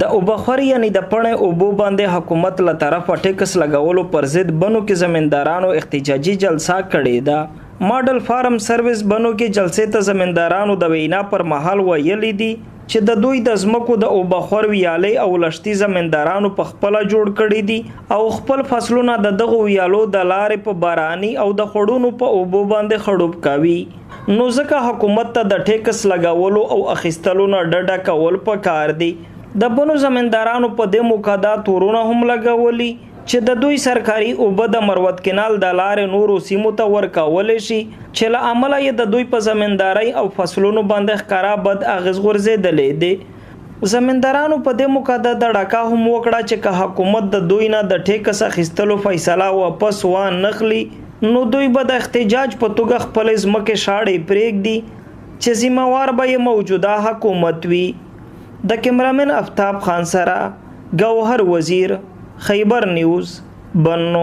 د اوبخور یعنی د پڼې اوبو باندې حکومت له طرفه ټیکس لګولو پر ضد بنو کې زمیندارانو احتجاجي جلسه کړې ده. ماډل فارم سرویس بنو کې جلسې ته زمیندارانو د وینا پر مهال ویلي دي چې د دوی د ځمکو د اوبخور ویالې او لښتي زمیندارانو په خپله جوړ کړي دي او خپل فصلونه د دغو ویالو د لارې په باراني او د خوړونو په اوبو باندې خړوب کوي، نو ځکه حکومت ته د ټیکس لګولو او اخیستلو نه ډډه کول پکار دي. د بنو زمیندارانو په دې موقع دا تورونه هم لګولي چې د دوی سرکاري اوبه د مروت کنال د لارې نورو سیمو ته ورکول شي، چې له امله یې د دوی په زمیندارۍ او فصلونو باندې ښکاره بد اغېز غورځېدلی دی. زمیندارانو په دې موقع دا دړکا هم وکړه چې که حکومت د دوی نه د ټیکس اخیستلو فیصله واپس وانخلي، نو دوی به د احتجاج په توګه خپلې ځمکې شاړې پرېږدي چې ذمه وار به یې موجوده حکومت وي. د کیمرامین افتاب خان سره ګوهر وزیر، خیبر نیوز، بنو.